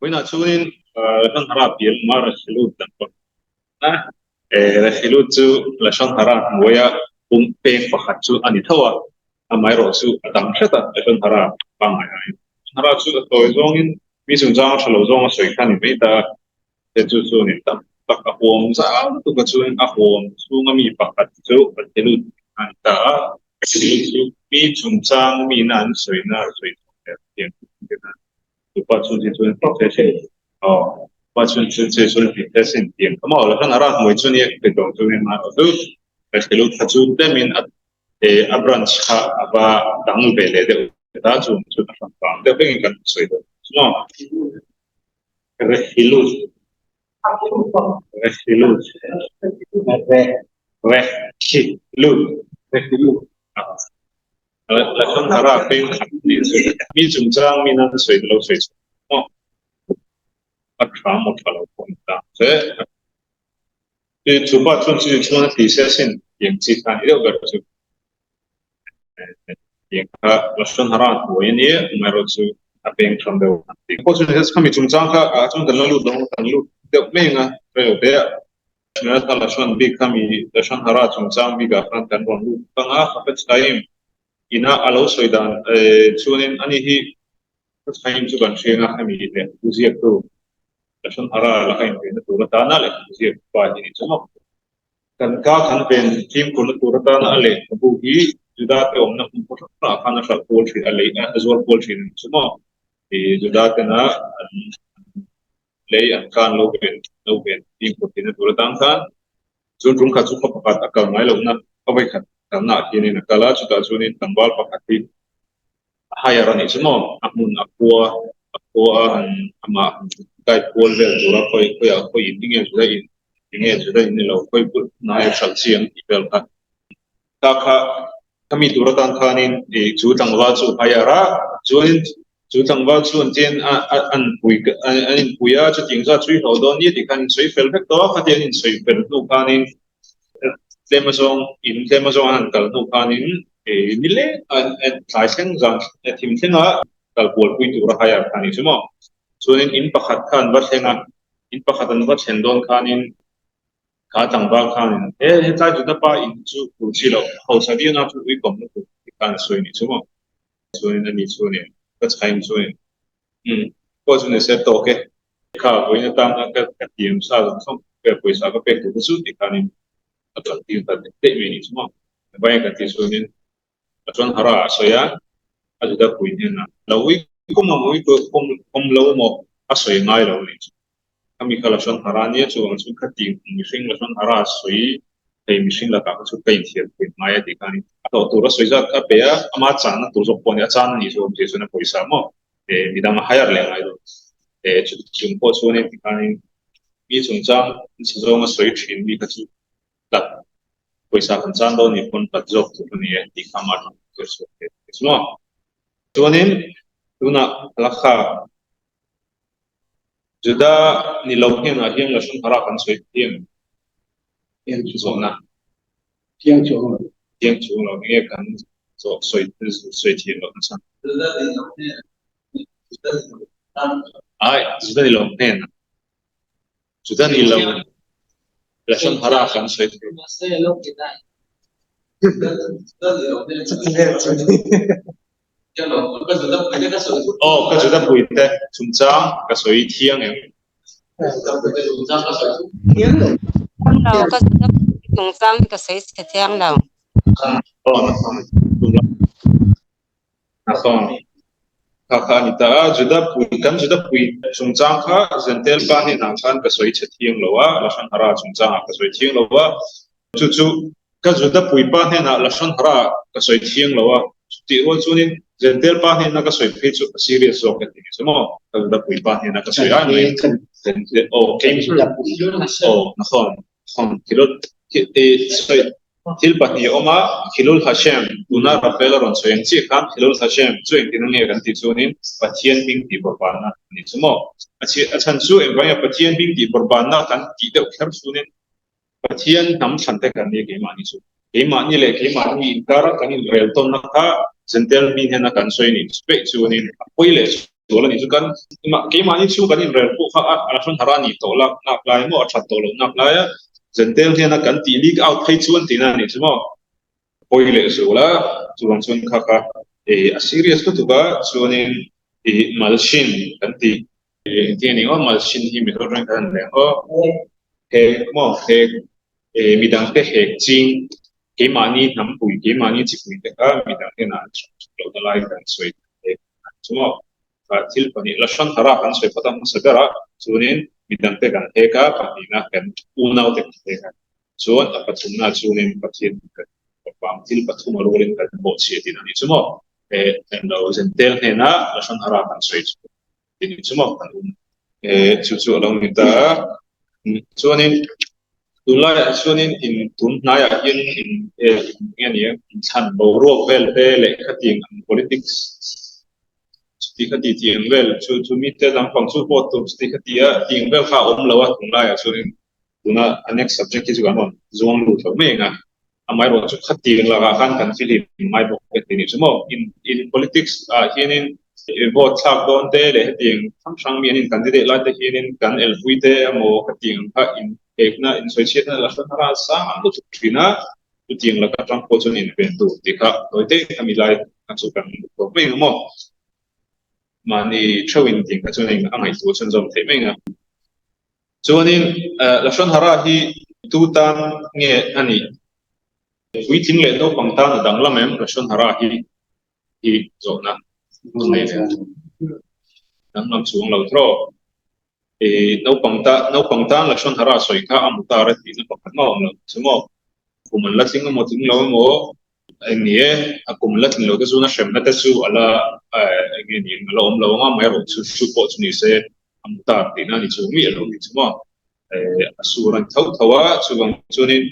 Vawiinah chuanin Lashon Hara pian lama Rehilut kan rawn a. Rehilut chu Lashon Hara hnuaia pum peng pakhat chu a ni tho a, amaherawh chu a dang hret a Lashon Hara pangngai aiin. Lashon Hara chu a tawi zawngin mi chungchang a tha lo zawng a sawi kha a ni mai ta a, he chu chuanin tam tak a huam zau lutuk a chuanin a huam chhunga mi pakhat chu Rehilut a ni ta a. Rehilut chu mi chungchang mina an sawina a sawi chhuak leh thiam a. Pa chhun chi chuan tawk che che aw pa chhun chhun che chuan ti te sin tiang kha maw lashon hara hmuai chu nia ti tawng chu ma chu ka hrilu kha chu tlemin a e a branch kha a va dang ve leh deuh ta chu chu a hran vang deuh vengin kan sawi dawn chu maw rehilut rehilut re rehilut rehilut Lashon hara peng khat nih chu mi chungchang mi nan sawi lo sawi chhuak maw? A tha maw tha lo pawh ni ta che. Chu chu pa chuan chu chuan a ti se asin tiang chi kha ni deuh ber chu. Tiang kha Lashon hara hnuai a nia amaherawh chu a peng tham deuh an ti. Pawh chu ni se khami chungchang kha ah chuan kan la lut lo kan lut deuh mai ang a reilo te ah. Kha Lashon bik khami Lashon hara chungchang bikah khan kan rawn lut tang a, Hafez Chaim ina a lo sawi dan chuanin ani hi Hafez Chaim chu kan hriang a, hemi lehkhabu ziaktu Lashon hara laka invenna tur atana lehkhabu ziaktu pa hi ni chu maw? Kan ka kan ven fimkhurna tur atana a lehkhabu hi Juda te awmna hmun khaw hrang hrangah khan a hralh kual thin, a lei a zual kual thin a ni chu maw? Juda tena an lei an khan lo ven lo ven fimkhur tihna tur atang khan chu tum khat chu khaw pakhat a kal ngai lohna a vawi khat kalna ah hianin a kal a, chutah chuanin tlangval pakhat hi a hire a nih chu maw a hmun a khua a khua a han amah han guide kual vel tura khawi khawiah khawi in tinge Juda in tinge Juda in ni lo khawi bul hnai hralh chi ang tih vel kha ta kha khami tur atan khanin ih chu tlangval chu a hire a chuanin Chu tlangval chuan chen a an pui an inpui a, chutiang zat chu i hlawh dawn nia tih khan insawi fel vek tawh a, khatiang an insawi fel hnu khanin tlem azawng in tlem azawng an han kal hnu khanin ih ni leng tlai thleng zan thim thlenga kal kualpui tura hire kha a ni chu maw. Chuanin in pakhat kha an va thleng a, in pakhat an va thlen dawn khanin kha tlangval khanin he hetlai Juda pa in chu tur chi loh hausa viau na chu uikawm lutuk tih khan a sawi a ni chu maw. Chuanin a ni chuanin ka chhaim chuanin umm pawh chu ni se tawk e kha vawiin atana ka ka thiam sa zawng zawng vel pawisa ka pek tur te chu tih khanin a kal tir ta daih daih mai a ni chu maw vai ka tih chuanin a chuan hara a sawi a a juda pui hnenah lo ui kawm ang ui kawm kawm lo maw a sawi ngai lo a ni chu. Khami kha Lashon Hara nia chuvang chu khati mihring Lashon Hara sawi thei mihring lakah kha chu ka inthiam pui ngai a tih khanin a hlawh tur a sawi zat kha a pe a, ama channa tur zawk pawh a ni, a chan a nih chu awmzia chuan a pawisa maw eh midang a hire leh ngai dawn eh chuti chung pawh chuanin ti khanin mi chungchang nasa zawnga sawi thin mi kha chu tlat pawisa kan chan dawn nih pawn tlat zawk tur a ni e tih kha ama tang zir chhuak thei a ni chu maw. Chuanin tunah Halakha Juda ni lo hnenah hian Lashon Hara kan sawi thiam zawhna Thiang chuang lo. Thiang chuang lo nge kan zawh sawi sawi thiam loh nasa. Juda ni lo hnenah Juda ni lo tan Ai, Juda ni lo hnenah Juda ni lo Lashon Hara kan sawi thiam. Mahse lo ti dai. Juda ni lo hnenah. Aw, ka Juda puite chungchang ka sawi thiang em? Lo, ka Juda puite chungchang ka sawi chhe thiang lo. Aw, nakhawm. Kha kha a ni ta a, Juda pui, kan Juda pui chungchang kha Zentel pa hnenah khan ka sawi chhe thiang lo a, Lashon Hara chungchangah ka sawi thiang lo a, chu chu Ka Juda puipa hnenah Lashon Hara ka sawi thiang lo a, chutih rual chuanin Zentel pa hnena ka sawi phei chu a serious zawk ka ti ni chu maw? Ka Juda puipa hnena ka sawi ai mai. Zentel aw kei aw nakhawm khawm thilul sawi thil pahnih a awm a, Khilul Hashem tuna Rafael a rawn sawi ang chiah khan Khilul Hashem chu engtin nge kan tih chuanin Pathian hming tih bawrhbanna a ni chu maw? A chhan chu engvangin Pathian hming tih bawrhbanna kan tih deuh kher chuanin Pathian hnam thlan te kan ni keimahni chu. Keimahni leh keimahni inkara kan inrel tawnna kha Zentel mi hnena kan sawi nih chu peih chuanin a pawi leh chu. Sual a nih chu kan keimahni chhung kan inrel pawh kha a hran har a nih tawh lak nak lai maw a that tawh loh nak lai a Zentel hnena kan tih leak out phei chuan tihna a nih chu maw pawi leh zual a chuvang chuan kha kha a serious lutuk a chuanin ih malshin kan tih engtin a ni maw malshin hi mizo atangin kan han leng aw hek maw hek midangte hek ching keimahni hnampui keimahni chipui te kha midang hnenah an that lohna lai kan sawi thei chu maw? Thil pahnih la hrang thar a kan sawi phawt a hmasa ber a, chuanin midangte kan hek a, pahnihna kan unaute kan hek a, chuan a pathumna chuanin Pathian kan vang thil pathum a rualin kan bawhchhiah tihna a ni chu maw? Englo zentel hnena la hrang thar a kan sawi chu tih ni chu maw kan um chu chu a lo ni ta a. Chuanin tunlaiah chuanin in tun hnaiah hian in eng nge ni a inthlan boruak vel te leh khatiang ang politics chuti khati tih ang vel chu chu mite lampang chu vote tur chuti khati a tih ang vel kha a awm lo a tunlaiah chuanin tuna a next subject hi chu kan rawn zuang lut lo mai ang a amaherawhchu chu khatiang lakah khan kan fihlim ngai bawk e tih ni chu maw in in politics ah hianin vote thlak dawn te leh hetiang hrang hrang mi an in candidate lai te hianin kan elpui te emaw khatiang ang kha in pekna in sawi chhiatna la hran a sang ang lutuk thin a chutiang laka tang pawh chuan in ven tur tih kha tawi te khami lai kha chu kan hmu tawh mai ang maw mahni theuh in tih kha chuan a ngaihtuah chhunzawm theih mai ang a. Chuanin Lashon Hara hi tu tan nge a nih? Puitling leh naupang tan a danglam em Lashon Hara hi hi zawhna a nei ve. Danglam chuang lo tawh. Naupang ta naupang tan Lashon Hara sawi kha a mutar a tihna pakhat mah a awm lo chu maw? Kum an la tling emaw tling lo emaw eng ni e, a kum la tling lo te chuan a hremna te chu a la eng nge ni a la awm lo ang a, amaherawh chu chu pawh chu ni se a mu ta tihna a ni chu miah lo ni chu maw a sur a ni tho tho a, chuvang chuanin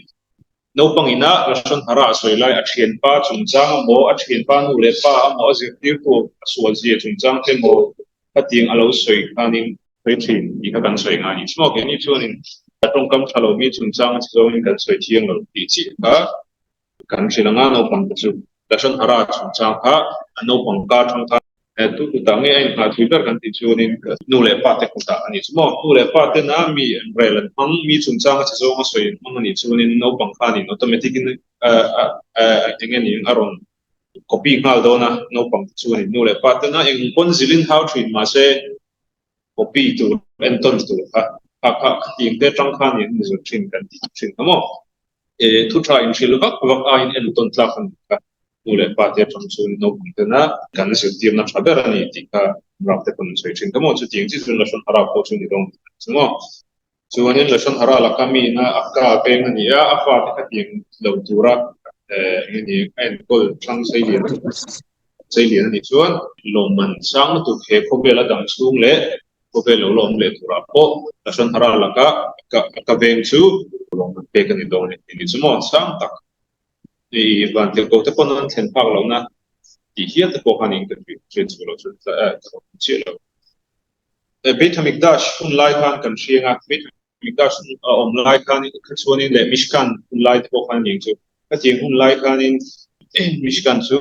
naupang ina Lashon Hara a sawi lai a thianpa chungchang emaw a thianpa nu leh pa emaw a zirtirtu a sual zia chungchang te emaw khatiang a lo sawi khanin sawi thin tih kha kan sawi ngai a ni. Chhuak keini chuanin a tawngkam tha lo mi chungchang a chi zawngin kan sawi thiang lo tih chiah kha kan hrilh ang a, naupang te chu Lashon Hara chungchang kha a naupang kar thang khan tu kutah nge a inhngah thui ber kan tih chuanin nu leh pa te kutah a ni chu maw. Nu leh pa tena mi rel an hmang, mi chungchang a chi zawng a sawi an hmang a nih chuanin naupang khanin automatic in eng nge niin a rawn copy nghal dawn a, naupang te chuanin nu leh pa tena eng pawn zilhin hau thin mahse copy tur entawn tur kha kha kha khatiang te atang khan in zir thin kan ti thin kha maw e thu tha in hrilh vak vak a in entawn tlak a ni kha nu leh pa te atang chuan naupang tena kan zirtirna tha ber a ni tih kha ram te pawn an sawi thin kha maw chutiang chi chuan Lashon Hara pawh chu ni dawn chu maw chuanin Lashon Hara laka mi ina a ka veng a ni a a fate khatiang lo tura eng nge ni a enkawl thlang sei lian Seilian a nih chuan lawmman sang lutuk he khawvel a dang chhung leh khawvel lo la awm leh turah pawh Lashon Hara laka a ka veng chu lawmman pek a ni dawn a ni tih ni chu maw sang tak i vantirhkoh te pawn an thlen phak lohna tih hial te pawh khan in ka hriat chhuah loh chuan ka rawn chiah lo. Beit Hamikdash hun lai khan kan hriang a, Beit Hamikdash a awm lai khan kha chuanin leh Mishkan hun lai te pawh khan aniang chu khatiang hun lai khanin Mishkan chu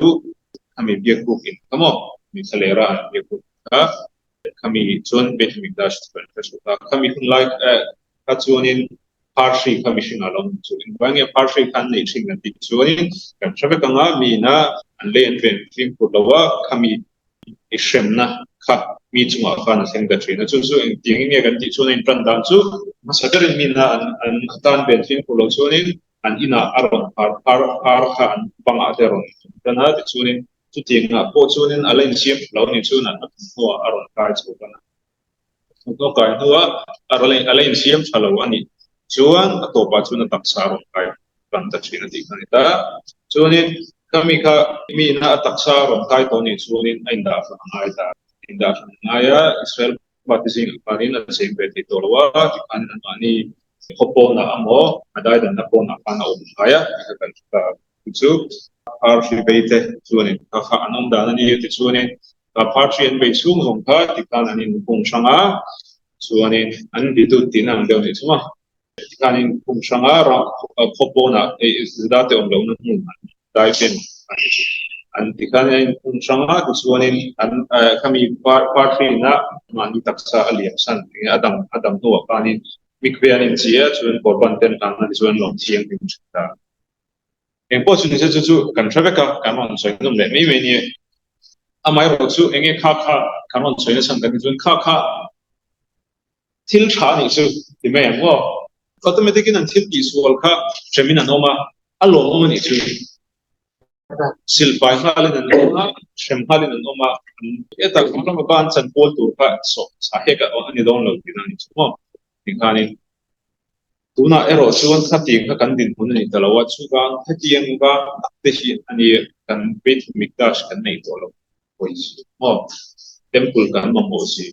khami biakbuk in kha maw mi thlalera an biakbuk kha khami chuan Beit Hamikdash chu kan hre chhuak a, khami hun lai kha chuanin phar hri kha mihring ah lo awm chu engvai nge phar hri kha an neih thin kan tih chuanin kan hre vek ang a, mi ina an lei an ven fimkhur lo a khami i hremna kha mi chungah khan a thleng ta thin a, chu chu engtiangin nge kan tih chuan a intan dan chu hmasa berin mi ina an an tan ven fimkhur lo chuanin an inah a rawn phar phar phar kha an bangah te a rawn tan a tichuanin chutiangah pawh chuanin a la insiam tha lo anih chuan a thawmhnaw ah a rawn kai chho tan a. Thawmhnaw kai hnuah a la insiam tha lo a nih chuan a tawpah chuan a taksa a rawn kai tan ta thin a tih kha a ni ta. Chuanin khami kha mi ina a taksa a rawn kai tawh nih chuanin a indah hran a ngai ta. Indah hran a ngai a, Israel fate zingah khanin a cheng ve thei tawh lo a, tikhanin anmahni khaw pawnah emaw a daidanna pawnah khan a awm ngai a tih kha kan hre ta. Chu chu Phar hri vei te chuanin kha kha an awm dan a ni tichuanin ka phar hri an vei chhung zawng kha tikhan an inkhung hrang a chuanin an bidut tihna ang deuh a nih chu maw tikhan an inkhung hrang a khaw pawnah Juda te awm lohna hmun an dai pen a ni chu. An ti khan a inphung hrang a, tichuanin an khami party-na mahni taksa a liam san eng a dam a dam hnuah khanin mikve an inchi a, chuan korban te an hlan a, tichuan lawm thianghlim thin ta. Eng pawh chu nise chu chu kan hre vek a, kan rawn sawi hnum leh mai mai nia. Amaherawh chu eng nge kha kha kan rawn sawi nachhan kan ti chuan kha kha thil tha a nih chu ti mai ang maw? Automatic in an thil tihsual kha hremin an awm a, a lawmawm a nih chu. Silfai nghalin an awm a, hrem nghalin an awm a, heta kan lama ban chan pawl tur kha sawh chah hek a ni dawn lo tihna a ni chu maw? Tikhanin tunah erawh chuan khatiang kha kan dinhmun a ni ta lo a, chuvang hetiang vang tak te hi a ni kan Beit Mikdash kan neih tawh lo pawi chu maw? Temple kan mamawh si,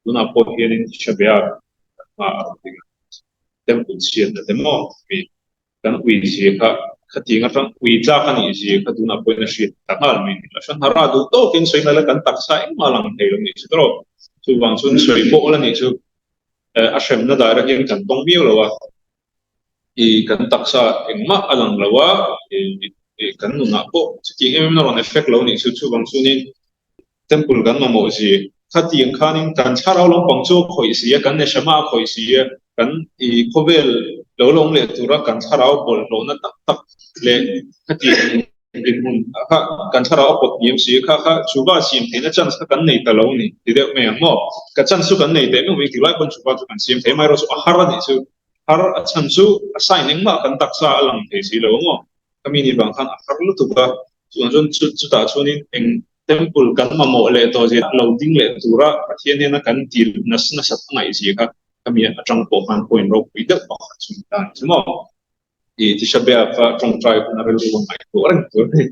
tunah pawh hianin Tisha B'Av kan hma a rawn ding a, Temple chhiatna te maw mi Kan ui zia kha khatiang atang ui tlak a nih zia kha tunah pawhin a hriat ta nghal mai ni. Lashon hara duh tawkin sawi mai la kan taksa engmah lang thei lo nih chu tawrh. Chuvang chuan sawi pawh la nih chu a hremna daira hian kan tawng miau lo a, i kan taksa engmah a lang lo a, i kan nunah pawh chutiang em em a rawn effect lo nih chu. Chuvang chuanin Temple kan mamawh zi. Khatiang khanin kan thlarau lampang chu a khawih si a, kan neshama a khawih si a, kan i khawvel lo la awm leh tura kan thlarau bawlhhlawhna tak tak leh khatiang dinhmun kha kan thlarau a pawt hniam si a, kha kha chuva siam theihna chance kha kan nei ta lo a ni ti deuh mai ang maw? Ka chance chu kan nei teh meuh mai, tilai pawn chuva chu kan siam thei mai erawh chu a har a nih chu, har a chhan chu a sign engmah kan taksa a lang thei si lo ang maw? Khami ni vang khan a har lutuk a, chuan chuan chutah chuanin eng Temple kan mamawh leh tawh zia lo ding leh tura Pathian hnena kan dil nasa nasat a ngaih zia kha khami atang pawh khan point ropui deuh pakhat chu ni ta a ni chu maw? I Tisha B'Av kha tawngtai hun a rilru a ngaihtuah reng tur a ni.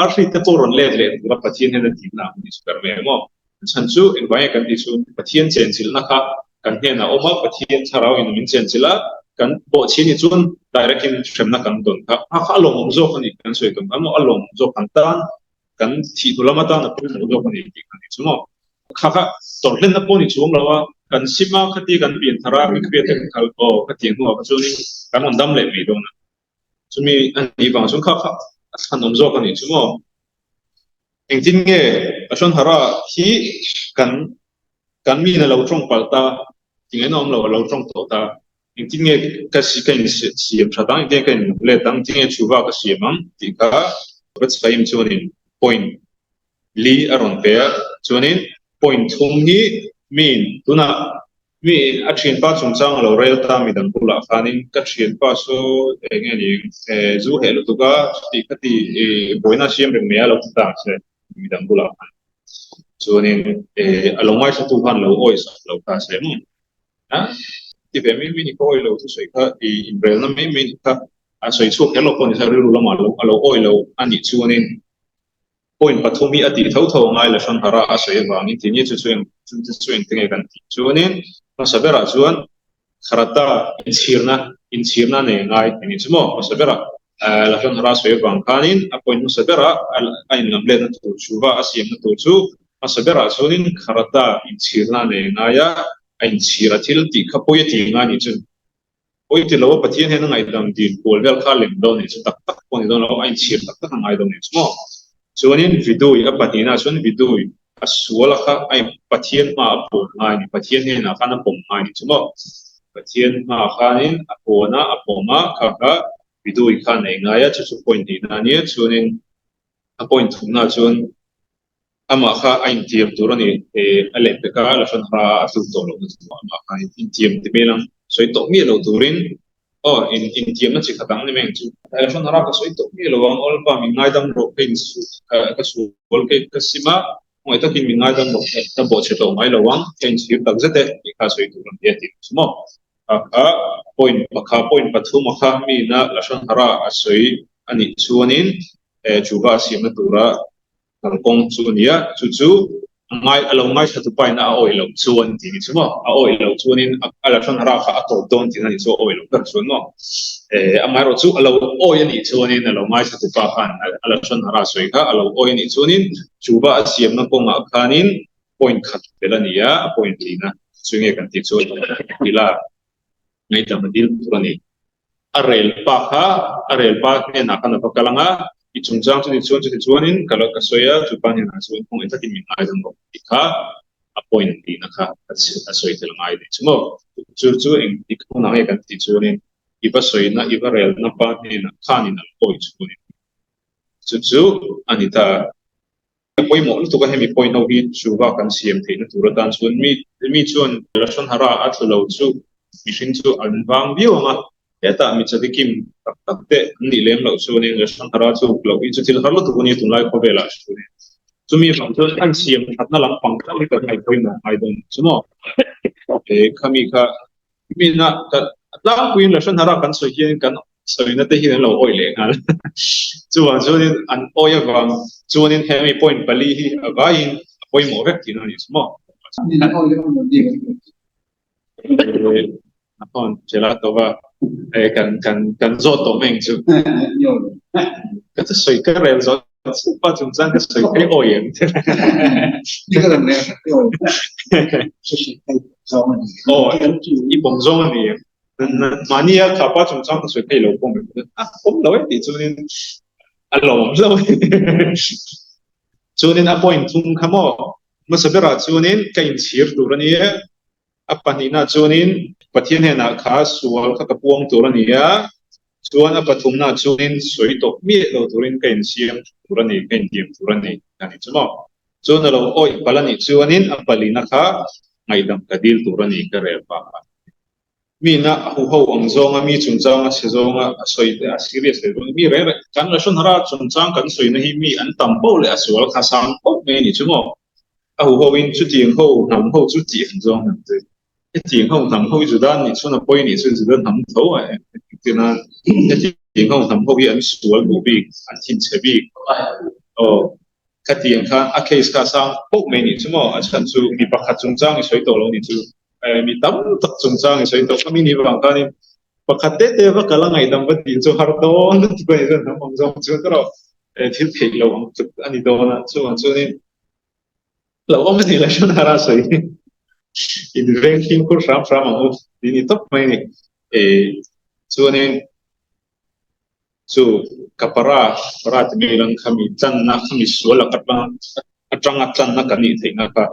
Arhri te pawh rawn let leh tura Pathian hnena dilna ang a ni chu ber mai maw? Chhan chu engvang nge kan tih chu Pathian chenchilhna kha kan hnenah a awm a, Pathian thlarau in min chenchilh a, kan bawhchhi ni chuan direct in hremna kan dawn kha a kha a lawmawm zawk a ni kan sawi tum kha maw a lawmawm zawk kan tan kan thih hnu lam atan a pawimawh zawk a ni tih kan ni chu maw. Kha kha tawrhlenna pawh ni chuang lo a, kan sim a khati kan pian thar a, mi hriat kan kal aw khatiang hnuah kha chuanin kan rawn dam leh mai dawn a. Chumi a nih vang chuan kha kha a thlanawm zawk a nih chu maw. Engtin nge Lashon Hara hi kan kan min a lo tawng palh ta, tinge awm lo a lo tawng tawh ta. Engtin nge ka si ka in siam that ang, engtin nge ka in let ang, engtin nge chhuva ka siam ang tih kha Chofetz Chaim chuanin point li a rawn pe a. Chuanin point thum hi miin tunah mi a thianpa chungchang a lo rel ta midang bulah khanin ka thianpa saw eng nge ni zu heh lutuk a chuti khati buaina a siam reng mai a lo ti ta ang che midang bulah khan. Chuanin a lo ngaithla tu khan lo awih sak lo ta se maw? A ti ve mai mai ni ka awih lo thusawi kha i inrelna mai mai ni kha a sawi chhuak kher lo pawh ni se rilru lamah a lo awih lo a nih chuanin point pathum hi a tih tho tho a ngai la hrang harh a, a sawi avangin ti nia chu chu eng chu chu engte nge kan tih chuanin hmasa berah chuan Kharata inchhirna inchhirna nei a ngai tih ni chu maw hmasa berah la hrang harh a sawi avang khanin a point hmasa berah a inlam letna tur chu va a siamna tur chu hmasa berah chuanin Kharata inchhirna nei a ngai a, a inchhir a thil tih kha pawi a ti ngai nih chu. Pawi ti lo a Pathian hian a ngaihdam dil kual vel kha lem dawn nih chu tak tak pawh ni dawn lo a inchhir tak tak a ngai dawn nih chu maw. Chuanin Vidui a pahnihna chuan Vidui a sual a kha a Pathian hma a pawn ngai ni Pathian hnenah khan a pawm ngai nih chu maw. Pathian hma khanin a pawn a a pawm a kha kha Vidui kha a nei ngai a chu chu point hnihna a nia chuanin a point thumna chuan Amah kha a intiam tur a ni. A leh pek a, Lashon Hara a tluk tawh lohna chu amah kha intiam ti mai lang sawi tawh miah lo turin aw intiamna chi khat ang ni mai ang chu. Lashon Hara ka sawi tawh miah lo ang, Awlpa min ngaidam rawh ka insu ka sual ka ka sim a, hmangaih takin min ngaidam rawh ka bawhchhe tawh ngai lo ang, ka inchhir tak zet e tih kha sawi tur a ni a ti chu maw. Kha kha point pakha point pathum a kha mi ina Lashon Hara a sawi a nih chuanin chu va siamna tura Kalkawng chu a ni a, chu chu a ngai a lo ngaithla tu pain a awih loh chuan tih ni chu maw? A awih loh chuanin a la hran rah kha a tawp dawn tihna ni chu a awih loh ber chuan maw? Eh, amaherawh chu a lo awih a nih chuanin a lo ngaithla tu pa khan a la hran rah sawi kha a lo awih a nih chuanin chu va a siamna kawngah khanin point khat tel a ni a, a point lina chu nge kan tih chuan ila ngaihdam a dil tur a ni. A rel pa kha a rel pa hnenah khan a va kal ang a. I chungchang chuti chuan chuti chuanin ka lo ka sawi a, chupa hnenah chuan khawngaih takin min ngaidam rawh tih kha a point tihna kha a sawi tel ngai tih chu maw. Chu chu engtik hunah nge kan tih chuanin i va sawina i va relna pa hnenah khanin a lo awi chuanin chu chu a ni ta. A pawimawh lutuk a, hemi point ho hi chuva kan siam theihna tur atan chuan mi mi chuan Lashon Hara a thlu lo chu mihring chu an vang viau ang a, hetah mi chadikim tak tak te an nih lem loh chuanin Lashon Hara chu loh hi chu thil har lutuk a nia tunlai khawvelah chuanin chumi vang chuan an siam thatna lampang chauh hi kan ngaih pawimawh ngai dawn chu maw. Khami kha Mina ka tlangpuiin Lashon Hara kan sawi hian kan sawina te hian an lo awih leh nghal. Chuvang chuanin an awih avang chuanin hemi point pali hi a vaiin a pawimawh vek tihna a ni chu maw? Phone chela tova kan kan kan zawt tawh mai ang chu. Ka chu sawi ka rel zawt pa chungchang ka sawi phei awi em. Aw i pawm zawng a ni em. Mahni a kha pa chungchang ka sawi phei lo pawm em. A pawm lo e tih chuanin a lawm lo. Chuanin a point thum kha maw hmasa berah chuanin ka inchhir tur a ni e. A pahnihna chuanin Pathian hnenah kha sual kha ka puang tur a ni a, chuan a pathumna chuanin sawi tawh miah lo turin ka insiam tur a ni, ka intiam tur a ni a ni chu maw. Chuan a lo awih palh a nih chuanin a palina kha ngaihdam ka dil tur a ni ka rel vang a. Mina a huho ang zawnga mi chungchang a chhe zawnga a sawi te a serious ve dawn a, mi reng reng kan Lashon Hara chungchang kan sawina hi mi an tam poh leh a sual kha sang poh mai a ni chu maw. A huho in chutiang ho hnam ho chu tih ang zawng an ti. Hetiang ho hnam ho hi Juda nih chuan a pawi nih chuan Juda hnam tho a engtin a hetiang ho hnam ho hi an sual duh bik an thinchhe bik aw khatiang khan a case kha a sang poh mai nih chu maw a chhan chu mi pakhat chungchang i sawi tawh lo nih chu mi tam tak chungchang i sawi tawh kha mi nih vang khanin pakhat te te va kal a ngaihdam va tih chu har dawn lutuk a ni chuan hnam ang zawng chu erawh thil theih lo ang tluk a ni dawn a chuvang chuanin lo awm a ni lo hran har a sawi inveng fimkhur hram hram ang u tih ni tawp mai a ni chuanin chu kapara kapara ti mai lang khami channa khami sual a atanga channa kan nih theihna kha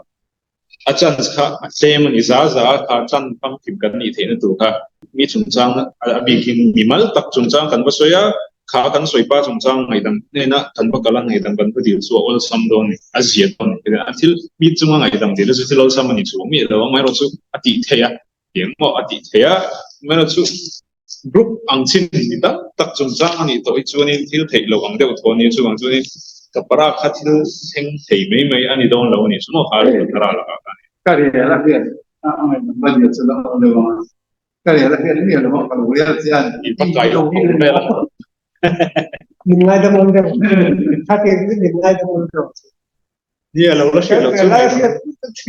A chance kha a tlem a ni. Za za a kha chan famkim kan nih theihna tur kha mi chungchang a bikin mimal tak chungchang kan va sawi a, kha kan sawi pa chungchang ngaihdam hnena kan va kal a, ngaihdam kan va dil chu a awlsam dawn a ni, a zia dawn a ni. A thil mi chunga ngaihdam dil chu thil awlsam a ni chuang miah lo a, amaherawhchu a tih theih a, eng maw a tih theih a, amaherawhchu group ang chin ni tam tak chungchang a nih tawh hi chuanin thil theih loh ang deuh thaw a ni a, chuvang chuanin ka para kha thil thleng thei mai mai a ni dawn lo a ni chu maw kha para lakah khan. Ka rel a hian a ngaihna nia chu la awm deuh ang a, ka rel a hian miah lo a ka lo rel chian i va kai lo ho vel a. Min ngaidam awm deuh, khatin min ngaidam awm deuh. Nia lo la hriat loh chu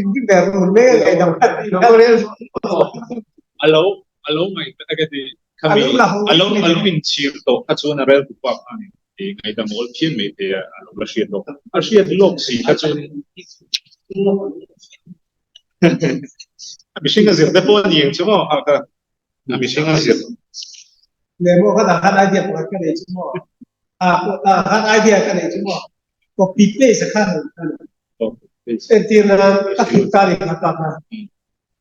a lo a lo ngaih ka ti khami a lo a lo inchhir tawh kha chuan a rel tu pa khan i ngaihdam awl phian mai thei a a lo la hriat lawk a hriat lawk si kha chuan a mihring a zir te pawh a ni ang chu maw a ka a mihring a zir Lemo kha dah khan idea pakhat ka nei chu maw a khan idea ka nei chu maw Copy paste a khan entir nan ka hrilh ta ni kha ta kha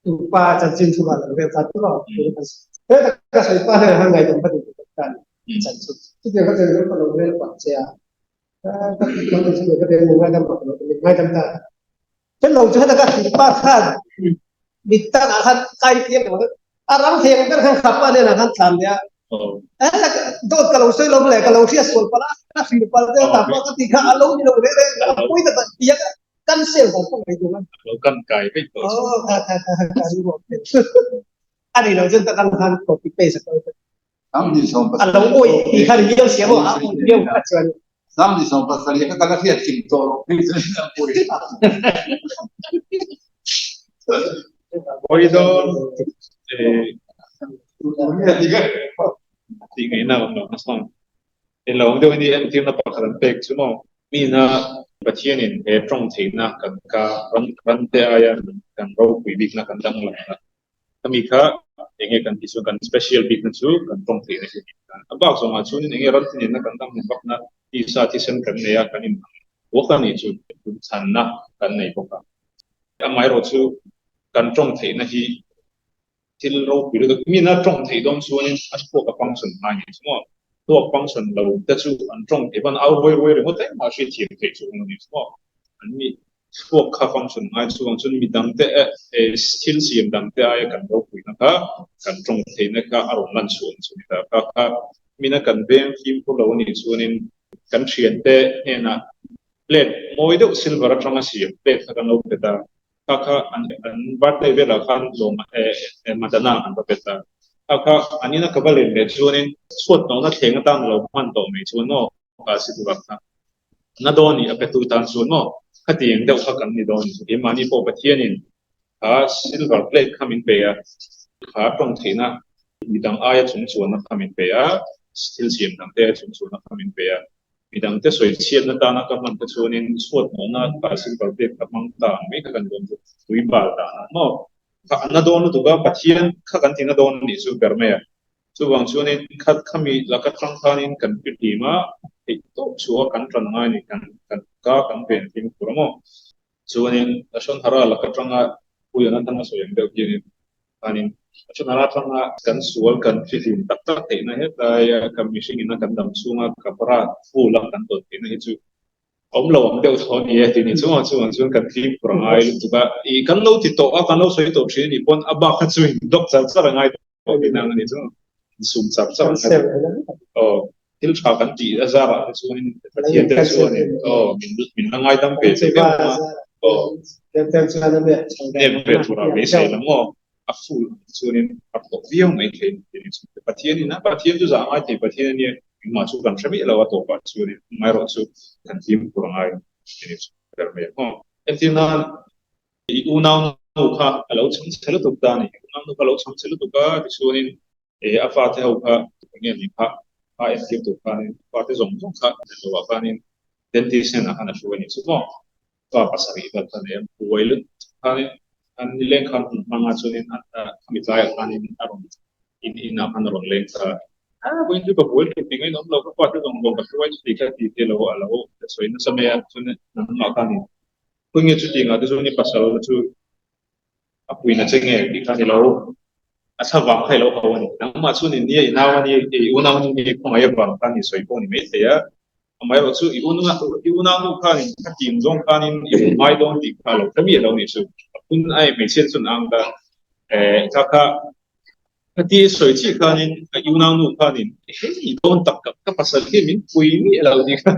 tu pa chanchin thu lo vel ta tu lo he ta ka sawi pa hian han ngaidam ka duh ta ni chan chu chu tiang ka chen ka lo rel pa che a ka ka chu ka te ngaidam ka lo ngaidam ta chen lo chu heta ka hrilh pa khan mit tak ah khan kai tiang a rang thei ang ber khan khap pa nen ah khan tlan leh a dawt ka lo sawi lo le ka lo hriat sual palh a ka hrilh palh te ta pawh ka ti kha a lo ni lo reng reng a pawi tak tiang cancel dan pawh mai tur a lo kan kai vek tawh chu kha kha kha kha ri ro a ni lo chuan ta kan khan copy paste a kal a lo oi ti kha ri viau sia maw a oi viau kha chuan 27 ka kala hriat kim tawh lo phei chuan a pawi pawi dawn tih ngaihna awm lo nasa e lo deuh ni entirna pakhat an pek chu maw mina Pathianin he tawng theihna kan ka ran ran te aia kan ropui bikna kan danglamna Khami kha enge kan tih chuan kan special bikna chu kan tawng theihna hi a ni. A bak zawngah chuanin enge ram te nena kan danglam bakna. Tisa thisen kan nei a, kan inang bawk a nih chu duhchhanna kan nei bawk a. Amaherawhchu kan tawng theihna hi thil ropui lutuk mina tawng theih dawn chuanin a thluak a function ngai ni chu maw? Thluak function lo te chu an tawng theih pawn au ruai ruai ringawt engmah hriatthiam theih chu a ni chu maw? An ni thluak kha function ngai chuvang chuan midang te thil siam dang te aia kan ropuina kha kan tawng theihna kha a rawn lan chhuah ang chu ni ta. Kha kha mina kan veng fimkhur lo a nih chuanin kan thiante hnenah plate mawi deuh silver atanga siam plate kha kan lo pe ta. Kha kha an birthday velah khan lawm madana an va pe ta. Kha kha an ina ka va len leh chuanin chhuat hnawhna thleng atan a lo hman tawh mai chuan maw ka si tur ang kha. Na dawn i a petu tan chuan maw khatiang deuh kha kan ni dawn ni. Keimahni pawh Pathianin kha silver plate kha min pe a, kha tawng theihna midang aia chung chuanna kha min pe a, thil siam dangte aia chung chuanna kha min pe a. Midangte sawi chhiatna tana ka hman te chuanin chhuat hnawhna kha silver plate ka hmang ta ang mai kha kan dawn chu tui bal danah maw kha a na dawn lutuk a, Pathian kha kan ti na dawn a nih chu ber mai a. Chuvang chuanin khat khami laka tang khanin kan pi hlim a, theih tawp chhuah kan tan ngai a ni, kan kan ka kan ven hlim tur a maw? Chuanin Lashon Hara laka tanga Puiana tanga sawi ang deuh hianin khanin Lashon Hara tanga kan sual kan pi hlim tak tak theihna hetlai kan mihring ina kan dam chhunga kapara full a kan tawn theihna hi chu awm lo ang deuh tho a ni e tih ni chungah chuan chuan kan fimkhur a ngai lutuk a, ih kan lo ti tawh a kan lo sawi tawh thin a nih pawn a bak kha chu in block char char a ngai tawh tih nang a ni chu insum char char a ngai aw thil tha kan tih a zarah te chuan in Pathian te chuan in aw min min la ngaidam ve che viau a aw nep ve tura beisei la maw a full ang te chuan in a tawh viau mai thei tih ni chu Pathian in a Pathian chu zah ngai thei Pathian a nia engmah chu kan hre miah lo a tawpah chuan in amaherawhchu kan fimkhur a ngai tih ni chu ber mai ang aw. Entir nan i unau nu kha a lo chhang chhe lutuk ta a ni. I unau nu kha a lo chhang chhe lutuk a, tichuanin a fate ho kha eng nge ni kha a entir tur khanin a fate zawng zawng kha nen lovah khanin dentist hnenah khan a hruai a ni chu maw. Fa pasarih vel kha nei a, buai lutuk khanin an nileng khan hun hmanga chuanin khami tlaiah khanin a rawn in inah khan a rawn leng ta a. A vawiin chu ka buai ṭhin tih ngaihna awm lo, ka fate zawng zawng ka hruai chu tih kha ti te lo a lo sawi nasa mai a, chuan nangmah khanin Khawi nge chuti ngah te chu ni pasal chu a puina che nge tih kha ni lo, a thla vang kha i lo hau a ni. Nangmah chu ni nia i nau a ni, i unau nu nge khawngaih avang khan i sawi pawh ni maithei a, amaherawh chu i i unau nu khanin a tim zawng khanin i hmu ngai dawn tih kha a lo hre miah lo nih chu. A phun a hmeichhia te chuan a ang ta, eh kha kha Khati i sawi chiah khanin a unau nu khanin hei dawn tak tak ka pasal hi min pui miah lo tih kha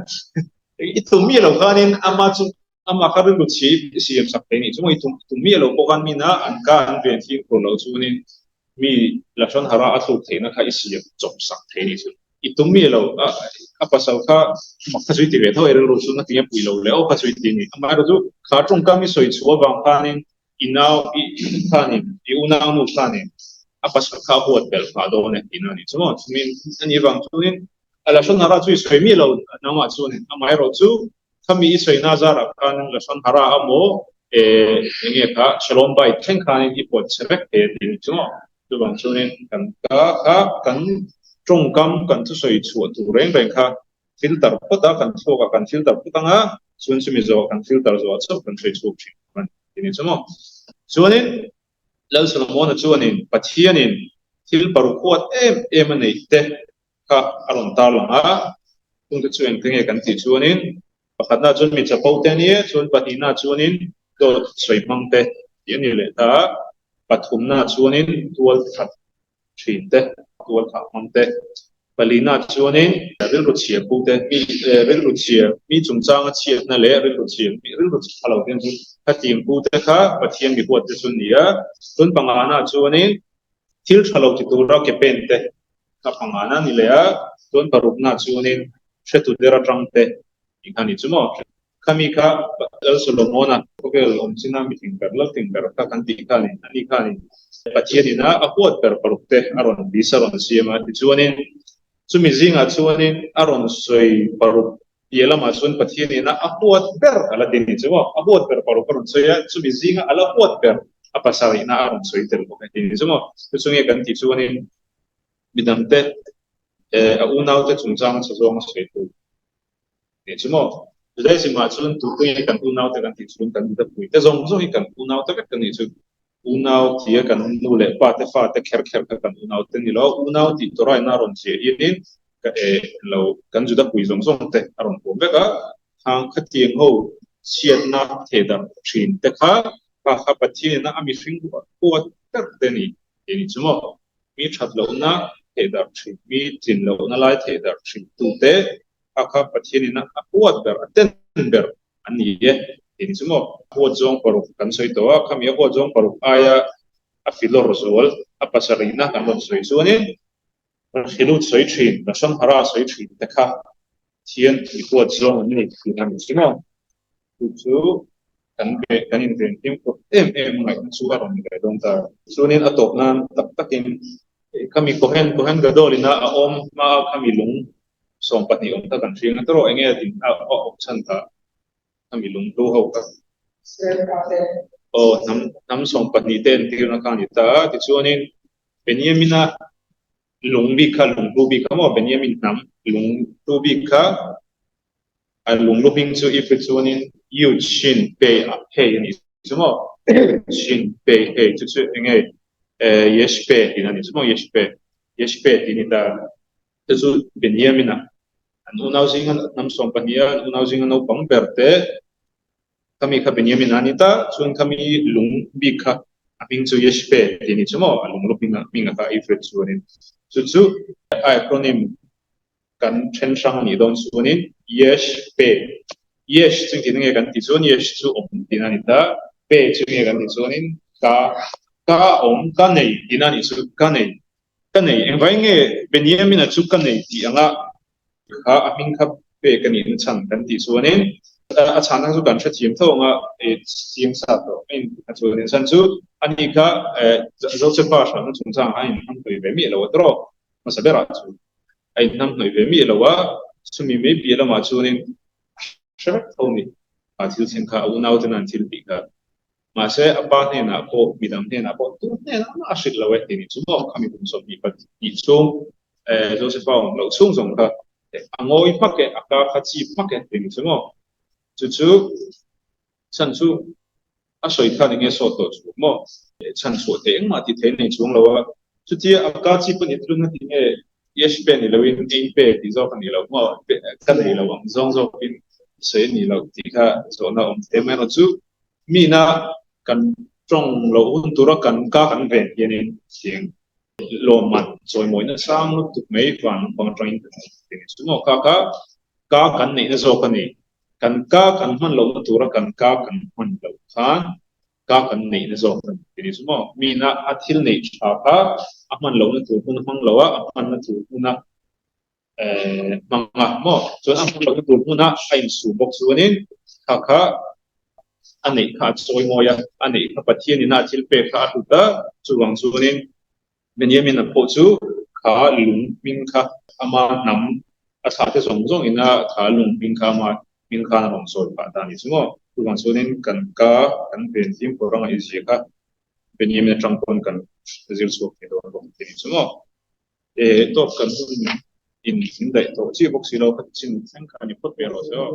i tum miah lo khanin ama chu ama kha rilru chhi i siam sak thei nih chu maw i tum tum miah lo pawh khan mina an ka an ven fimkhur lo chuanin mi Lashon Hara a thluk theihna kha i siam chawp sak thei nih chu i tum miah lo a a pasal kha mak kha chu i ti ve tho e rilru chu ngatinge pui lo le aw kha chu i ti a ni amaherawhchu chu kha tawngkam i sawi chhuah avang khanin I nau i khanin i unaunu khanin a pasal kha a huat belh phah dawn e tihna a nih chu maw? Chumin a nih vang chuanin a Lashon Hara chu i sawi miah lo nangmah chuanin amaherawh chu khami i sawina zarah khan Lashon Hara a maw eh enge kha Shalom Bait thleng khanin i pawt chhe vek thei a tih a nih chu maw? Chuvang chuanin kan ka kha kan tawngkam kan thusawi chhuah tur reng reng kha filter phawt a, kan thluak ah kan filter phawt ang a, chuan chumi zawh kan filter zawh ah chauh kan hruai chhuak thin a ni tih ni chu maw. Chuanin Lal Solomona chuanin Pathianin thil paruk huat em em a neih te kha a rawn tarlang a, chungte chu engte nge kan tih chuanin pakhatna chuan mi chapo te a ni e, chuan pahnihna chuanin dawt sawi hmang te tih a ni leh ta a, pathumna chuanin tual that thin te, tual thah hmang te, palina chuanin rilru chhia pu te, mi rilru chhia, mi chungchanga chhiatna leh rilru chhia, mi rilru tha lo te chu khatiang pu te kha Pathian mi huat te chu ni a, tun pangana chuanin thil tha lo ti tura ke pen te kha pangana ni leh a, tun parukna chuanin hretu der atang te tih kha ni chu maw. Khami kha Lal Solomona khawvel awm china mi thing ber, lal thing ber kha kan tih khanin ani khanin Pathianin a huat ber paruk te a rawn list a rawn siam a. Tichuanin chumi zingah chuanin a rawn sawi paruk piah lamah chuan Pathianin a huat ber a la ti ni chu maw? A huat ber paruk a rawn sawi a, chumi zinga a la huat ber a pasarihna a rawn sawi tel bawk a ti ni chu maw? Chu chu nge kan tih chuanin midangte a unaute chungchanga chhe zawng a sawi tu. Nih chu maw? Judaism ah chuan tute nge kan unaute kan tih chuan kan Juda puite zawng zawng hi kan unaute vek kan nih chu. Unau tia kan nu leh pa te fa te kher kher kha kan unaute ni lo. Unau tih Torah in a rawn ziah hianin ka eh lo kan Juda pui zawng zawng te a rawn huam vek a. Khang khatiang ho chhiatna thehdarh thin te kha kha kha Pathian ina a mihring huat ber te ni tih ni chu maw? Mi that lohna thehdarh thin, mi tlin lohna lai thehdarh thin tute kha kha Pathian ina a huat ber, a ten ber an ni e tih ni chu maw? Huat zawng paruk kan sawi tawh a, khami a huat zawng paruk aia a filawr zual a pasarihna kan rawn sawi chuanin Hrilut sawi thin, Lashon Hara sawi thin te kha thian i huat zawng an ni tih a ni chu maw? Chu chu kan ve kan inven fimkhur em em ngaihna chu a rawn ni ve dawn ta. Chuanin a tawp nan tak takin khami Kohen Kohen Gadol ina a awm hma a khami lung 12 awm kha kan hriang a tawrh enge a din a awm chhan ta khami lung hlu ho kha. Aw hnam hnam 12 te entirna kha a ni ta a tichuanin Benjamina lung bik kha lung hlu bik kha maw Benjamin hnam lung hlu bik kha a lung lu hming chu Ifrit chuanin Yud Shin Pei a hei a nih chu maw Shin Pei hei chu chu enge Yesh Pe tih a nih chu maw Yesh Pe Yesh Pe tih a ni ta chu chu Benjamina an unau zinga hnam 12 a an unau zinga naupang ber te Khami kha Benjamin a ni ta, chuan khami lung bik kha a hming chu Yeshpe tih a ni chu maw? A lung lu hming a hming a kha Ifrit chuanin chu chu a acronym kan then hrang a nih dawn chuanin Yeshpe Yesh chu engtin nge kan tih chuan Yesh chu awm tihna a ni ta, Pe chu nge kan tih chuanin ka ka awm ka nei tihna a nih chu ka nei ka nei engvai nge Benjamin-a chu ka nei tih anga kha a hming kha pek a nih na chhan kan tih chuanin a chhan chu kan hrethiam tho anga chiang sa tawh a in a chuanin chhan chu ani kha Josepha hranna chungchang a inhnamhnawih ve miah lo a tawrh hmasa berah chu a inhnamhnawih ve miah lo a chumi mai piah lamah chuanin a hre vek tho a ni a thil thleng kha a unauten an thil tih kha Mahse, a pa hnenah pawh, midang hnenah pawh tu hnenah mah a hrilh lo e tih ni chu maw? Khami kum 22 chhung Josepha awm loh chhung zawng kha a ngawi hmak e, a ka kha chip hmak e tih ni chu maw? Chu chu chhan chu a sawi khan enge sawt tawh chu maw? Chhan chhuah thei engmah tih thei nei chuang lo a, chutia a ka chip a ni tlun a ti nge Yesh pe ni loin Ein pe tih zawk a ni lo maw? Ka nei lo ang zawng zawkin sawi a ni lo tih kha zawhna awm thei mai erawh chu Mina kan tawng loh hun tura kan ka kan ven hianin tiang lawmman chawimawina sang lutuk mai van lampang atangin kan hmu thei a ni. Chu maw ka kha ka kan neihna zawk a ni. Kan ka kan hman lohna tura kan ka kan hman loh khan ka kan neihna zawk a ni tih ni. Chu maw mina a thil neih tha kha a hman lohna tur hmun a hmang lo a, a hmanna tur hmuna hmang a maw chuan a hmun lohna tur hmuna a insum bawk chuanin kha kha a neih kha a chawi mawi a, a neih kha Pathianin a thil pek kha a hlut a, chuvang chuanin Benjamin-a pawh chu kha lung hming kha ama hnam a thlah te zawng zawngin a kha lung hming kha ama hming khan a rawn sawi phah ta a ni chu maw. Chuvang chuanin kan ka kan ven fimkhur anga i zia kha Benjamin atang pawn kan zir chhuak thei dawn bawk a ni chu maw. E tawp kan hun in in daih tawh chiah bawk si lo kha chin thleng kha a ni phawt ve rawh se aw.